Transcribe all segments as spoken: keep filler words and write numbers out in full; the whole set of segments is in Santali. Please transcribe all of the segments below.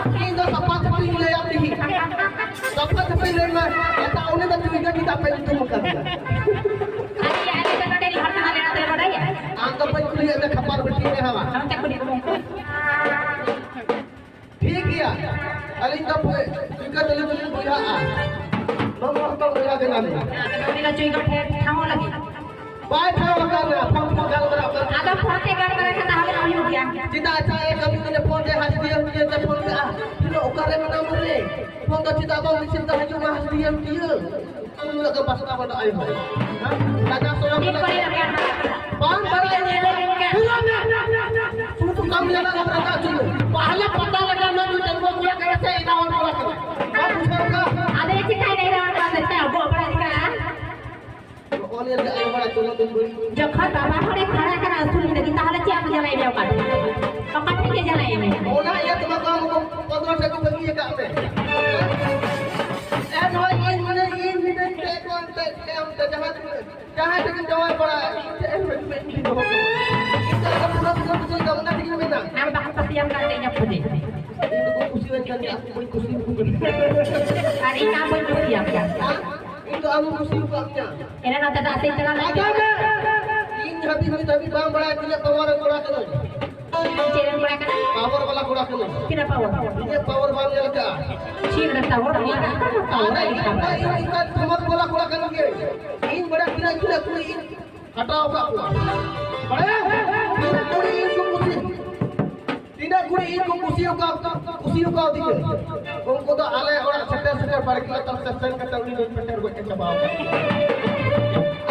ᱤᱧ ᱫᱚ ᱥᱟᱯᱷᱟ ᱥᱟᱹᱯᱷᱤᱧ ᱞᱟᱹᱭᱟ ᱛᱤᱦᱤᱧ᱾ ᱥᱟᱯᱷᱟ ᱥᱟᱹᱯᱷᱤ ᱞᱟᱹᱭ ᱢᱮ᱾ ᱟᱪᱪᱷᱟ, ᱩᱱᱤ ᱫᱚ ᱪᱩᱭᱜᱟ ᱪᱮᱫᱟᱜ ᱯᱮ ᱧᱩᱛᱩᱢ ᱟᱠᱟᱫᱮᱭᱟ? ᱟᱞᱮ, ᱟᱞᱮ ᱫᱚ ᱱᱚᱰᱮ ᱨᱤᱱ ᱦᱚᱲ ᱠᱟᱱᱟᱞᱮ, ᱚᱱᱟ ᱫᱚᱞᱮ ᱵᱟᱰᱟᱭᱟ᱾ ᱟᱢ ᱫᱚ ᱵᱟᱹᱧ ᱠᱩᱞᱤᱭᱮᱫ ᱢᱮ, ᱠᱷᱟᱯᱟᱨ ᱵᱤᱴᱤ ᱢᱮ ᱦᱟᱣᱟ᱾ ᱚᱱᱛᱮ ᱠᱩᱞᱤ ᱠᱚᱢ ᱠᱚ᱾ ᱴᱷᱤᱠ ᱜᱮᱭᱟ, ᱟᱹᱞᱤᱧ ᱫᱚ ᱵᱚᱭ-, ᱪᱩᱭᱜᱟ ᱛᱟᱹᱞᱤ ᱫᱚᱞᱤᱧ ᱵᱚᱭᱦᱟᱜᱼᱟ᱾ ᱱᱚᱣᱟ ᱦᱚᱸ ᱛᱚ ᱵᱚᱭᱦᱟ ᱠᱟᱱᱟ ᱞᱤᱧ᱾ ᱟᱫᱚ ᱩᱱᱤ ᱫᱚ ᱪᱩᱭᱜᱟ ᱴᱷᱮᱱ ᱴᱷᱟᱶ ᱞᱟᱹᱜᱤᱫ᱾ ᱵᱟᱭ ᱴᱷᱟᱶ ᱟᱠᱟᱱᱟ, ᱯᱷᱳᱱ ᱯᱷᱳᱱ ᱜᱟᱞᱢᱟᱨᱟᱣ ᱠᱟᱱᱟ᱾ ᱟᱫᱚ ᱯᱷᱳᱱ ᱛᱮ ᱜᱟᱞᱢᱟᱨᱟᱣ ᱠᱷᱟᱱ ᱛᱟᱦᱚᱞᱮ ᱦᱩᱭᱩᱜ ᱜᱮᱭᱟ᱾ ᱪᱮᱫᱟᱜ ᱟᱪᱪᱷᱟ, ᱮ ᱠᱟᱹᱢᱤ ᱠᱟᱱᱟ, ᱯᱷᱳᱱ ᱛᱮ ᱦᱟᱹᱥᱩᱭᱮᱢ ᱛᱤᱭᱟᱹ ᱛᱮ ᱯᱷᱳᱱ ᱠᱟᱜᱼᱟ᱾ ᱛᱤᱱᱟᱹᱜ ᱚᱠᱟᱨᱮ ᱢᱮᱱᱟᱢ ᱨᱮ? ᱯᱷᱳᱱ ᱫᱚ ᱪᱮᱫᱟᱜ ᱵᱟᱢ ᱨᱤᱥᱤᱵᱷ ᱫᱟ? ᱦᱤᱡᱩᱜ ᱢᱮ, ᱦᱟᱹᱥᱩᱭᱮᱢ ᱛᱤᱭᱟᱹ᱾ ᱩᱱ ᱦᱤᱞᱳᱜ ᱜᱮ ᱵᱟᱥᱠᱟ ᱵᱟᱰᱟᱜ ᱟᱭ ᱦᱚᱸ᱾ ᱦᱮᱸ? ᱞᱟᱡᱟ ᱥᱚᱨᱚᱢ ᱪᱮᱫ ᱠᱟᱱᱟ᱾ ᱠᱚᱨᱮ ᱫᱚᱨᱠᱟᱨ ᱢᱮᱱᱟᱜ ᱟᱠᱟᱫᱟ? ᱵᱟᱝ ᱵᱟᱲᱟᱭ᱾ ᱧᱮᱞᱮ ᱞᱮᱱ ᱜᱮ᱾ ᱥᱩᱫᱷᱩ ᱠᱟᱹᱢᱤ ᱞᱟᱜᱟ ᱠᱟᱛᱮ ᱨᱟᱠᱟᱵ ᱦᱚᱪᱚ ᱢᱮ᱾ ᱯᱟᱦᱞᱮ ᱯᱟᱛᱟ ᱞᱟᱜᱟ ᱢᱮ, ᱱᱩᱭ ᱰᱟᱺᱜᱩᱣᱟᱹ ᱠᱚᱲᱟ ᱠᱟᱱᱟ ᱥᱮ ᱮᱴᱟᱜ ᱦᱚᱲ ᱠᱚᱲᱟ ᱠᱟᱱᱟ? ᱵᱟᱢ ᱵᱩᱡᱷᱟᱹᱣ ᱠᱟᱜᱼᱟ? ᱟᱫᱚ ᱪᱤᱠᱟᱹᱭ ᱫᱟᱭ ᱨᱚᱲ ᱠᱟᱱ ᱫᱚ? ᱪᱮᱫ ᱟᱵᱚ ᱵᱟᱲᱟᱭ ᱠᱟᱜᱼᱟ? ᱱᱚᱜᱼᱚ ᱱᱤᱭᱟᱹ ᱜᱮ ᱟᱭᱳ ᱦᱚᱲᱟᱜ ᱪᱚᱞᱚᱱ ᱫᱚ ᱵᱟᱹᱲᱤᱡ᱾ ᱡᱚᱠᱷᱚᱱ ᱵᱟᱵᱟ ᱦᱚᱲᱮ ᱠᱷᱟᱲᱟ ᱠᱟᱱᱟ ᱟᱹᱥᱩᱞ ᱞᱟᱹᱜᱤᱫ, ᱛᱟᱦᱚᱞᱮ ᱪᱮᱫ ᱮᱢ ᱡᱟᱞᱟᱭ ᱢᱮᱭᱟ ᱚᱠᱟ ᱴᱷᱮᱱ? ᱚᱠᱟ ᱴᱷᱮᱱ ᱜᱮ ᱡᱟᱞᱟᱭ ᱢᱮᱭᱟ? ᱚᱱᱟ ᱤᱭᱟᱹ ᱛᱮ ᱵᱟᱵᱟ ᱟᱢ ᱫᱚ ᱯᱚᱱᱫᱽᱨᱚ ᱴᱷᱮᱱ ᱠᱚ ᱵᱟᱹᱜᱤ ᱟᱠᱟᱫ ᱢᱮ᱾ ᱮ ᱱᱚᱣᱟ ᱤᱧ ᱢᱟᱱᱮ ᱤᱧ ᱢᱤᱫᱴᱮᱱ ᱪᱮᱫ ᱠᱚ ᱮᱱᱛᱮᱫ ᱪᱮᱫ ᱮᱢ ᱛᱮ ᱡᱟᱦᱟᱸ ᱛᱤᱱᱟᱹᱜ ᱡᱟᱦᱟᱸᱭ ᱴᱷᱮᱱ ᱜᱮ ᱡᱟᱶᱟᱭ ᱵᱟᱲᱟ, ᱤᱧ ᱴᱷᱮᱱ ᱦᱮᱡ ᱢᱮ, ᱤᱧ ᱫᱚᱦᱚ ᱠᱟᱢᱟ᱾ ᱤᱧ ᱫᱚ ᱟᱫᱚ ᱯᱩᱨᱟᱹ ᱯᱩᱨᱟᱹ ᱵᱩᱡᱷᱟᱹᱣ ᱠᱟᱢᱟ, ᱚᱱᱟ ᱛᱮᱜᱮᱧ ᱢᱮᱱᱟ᱾ ᱟᱢ ᱵᱟᱠᱚ ᱠᱩᱥᱤᱭᱟᱢ ᱠᱟᱱ ᱛᱮ ᱤᱧᱟᱹᱜ ᱠᱷᱚᱡᱮ᱾ ᱤᱧ ᱫᱚᱠᱚ ᱠᱩᱥᱤᱭᱟᱹᱧ ᱠᱟᱱ ᱜᱮᱭᱟ, ᱟᱠᱚ ᱵᱟᱹᱧ ᱠᱩᱥᱤᱭᱟᱠᱚ ᱠᱟᱱᱟ᱾ ᱟᱨ ᱤᱧ ᱟᱢ ᱵᱟᱹᱧ ᱠᱩᱥᱤᱭᱟᱢ ᱠᱟᱱ᱾ ᱦᱮᱸ? ᱤᱧ ᱫᱚ ᱟᱢ ᱠᱩᱥᱤᱭᱟᱠᱟᱫ ᱢᱮᱭᱟ᱾ ᱮᱱᱟ ᱱᱚᱛᱮ ᱫᱚ ᱟᱥᱮ ᱪᱟᱞᱟᱣ ᱞᱮᱱ ᱟᱸᱡᱚᱢ ᱢᱮ! ᱤᱧ ᱦᱟᱹᱵᱤᱡ ᱱᱤᱛ ᱦᱟᱹᱵᱤᱡ ᱵᱟᱢ ᱵᱟᱲᱟᱭᱟ ᱛᱤᱱᱟᱹᱜ power ᱨᱮᱱ ᱠᱚᱲᱟ ᱠᱟᱹᱱᱟᱹᱧ᱾ ᱪᱮᱫ ᱨᱮᱱ ᱠᱚᱲᱟ ᱠᱟᱱᱟ? Power ᱵᱟᱞᱟ ᱠᱚᱲᱟ ᱠᱟᱹᱱᱟᱹᱧ᱾ ᱛᱤᱱᱟᱹᱜ power? ᱤᱧᱟᱹᱜ power ᱵᱟᱢ ᱧᱮᱞ ᱠᱟᱜᱼᱟ᱾ ᱪᱮᱫ ᱨᱮ power? ᱤᱧ ᱫᱚ power ᱟᱨᱮ, ᱤᱧ ᱫᱚ ᱤᱧ ᱫᱚ ᱤᱧ ᱫᱚ ᱫᱷᱚᱢᱚᱠ ᱵᱟᱞᱟ ᱠᱚᱲᱟ ᱠᱟᱱ ᱜᱤᱭᱟᱹᱧ᱾ ᱤᱧ ᱵᱟᱲᱟᱭᱟ ᱛᱤᱱᱟᱹᱜ ᱛᱤᱱᱟᱹᱜ ᱠᱩᱲᱤ ᱤᱧ ᱦᱟᱛᱟᱣ ᱟᱠᱟᱫ ᱠᱚᱣᱟ᱾ ᱵᱟᱲᱟᱭᱟ? ᱛᱤᱱᱟᱹᱜ ᱠᱩᱲᱤ ᱤᱧ ᱠᱚ ᱠᱩᱥᱤ, ᱛᱤᱱᱟᱹᱜ ᱠᱩᱲᱤ ᱤᱧ ᱠᱚ ᱠᱩᱥᱤ ᱟᱠᱟᱫ, ᱠᱩᱥᱤ ᱟᱠᱟᱣᱫᱤᱧᱟ᱾ ᱩᱱᱠᱩ ᱫᱚ ᱟᱞᱮ ᱚᱲᱟᱜ ᱥᱮᱴᱮᱨ ᱥᱮᱴᱮᱨ ᱵᱟᱲᱜᱮ ᱞᱟᱛᱟᱨ ᱥᱮ ᱥᱮᱱ ᱠᱟᱛᱮ ᱩᱱᱤ ᱫᱚᱧ ᱯᱮᱴᱮᱨ ᱜᱚᱡ ᱪᱟᱵᱟᱣ ᱠᱟᱫ ᱠᱚᱣᱟ᱾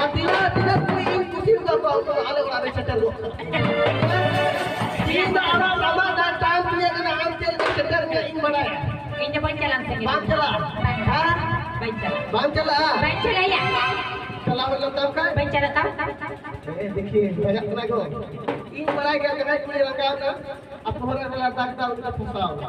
ᱟᱨ ᱛᱤᱱᱟᱹᱜ, ᱛᱤᱱᱟᱹᱜ ᱠᱩᱲᱤ ᱤᱧ ᱠᱩᱥᱤ ᱟᱠᱟᱫ ᱠᱚᱣᱟ, ᱩᱱᱠᱩ ᱫᱚ ᱟᱞᱮ ᱚᱲᱟᱜ ᱨᱮ ᱥᱮᱴᱮᱨ ᱜᱚᱫ ᱠᱟᱜ ᱠᱚᱣᱟ᱾ ᱤᱧ ᱫᱚ ᱟᱢᱟᱜ, ᱟᱢᱟᱜ ᱫᱟᱜ ᱴᱟᱝ ᱛᱤᱧᱟᱹ ᱠᱟᱱᱟ, ᱟᱢ ᱪᱮᱫ ᱞᱮᱠᱟ ᱥᱮᱴᱮᱨ ᱢᱮᱭᱟ, ᱤᱧ ᱵᱟᱲᱟᱭᱟ᱾ ᱤᱧ ᱫᱚ ᱵᱟᱹᱧ ᱪᱟᱞᱟᱜᱼᱟ ᱥᱮ᱾ ᱵᱟᱢ ᱪᱟᱞᱟᱜᱼᱟ? ᱵᱟᱝ᱾ ᱦᱮᱸ? ᱵᱟᱹᱧ ᱪᱟᱞᱟᱜᱼᱟ᱾ ᱵᱟᱢ ᱪᱟᱞᱟᱜᱼᱟ? ᱵᱟᱹᱧ ᱪᱟᱞᱟᱜᱼᱟ᱾ ᱪᱟᱞᱟᱣ ᱦᱩᱭ ᱞᱮᱱ ᱛᱟᱢ ᱠᱷᱟᱡ? ᱵᱟᱹᱧ ᱪᱟᱞᱟᱜ ᱛᱟᱢ᱾ ᱦᱮᱸ, ᱫᱮᱠᱷᱤ, ᱵᱟᱡᱟᱜ ᱠᱟᱱᱟ ᱠᱚ᱾ ᱤᱧ ᱵᱟᱲᱟᱭ ᱜᱮᱭᱟ, ᱡᱟᱦᱟᱸᱭ ᱠᱩᱲᱤ ᱨᱟᱸᱜᱟᱣ ᱮᱱᱟ, ᱟᱯᱚᱦᱚᱨ ᱨᱮ ᱞᱟᱛᱟᱨ ᱠᱟᱜᱼᱟ, ᱩᱱᱤ ᱫᱚ ᱯᱷᱚᱥᱟᱣ ᱮᱱᱟ᱾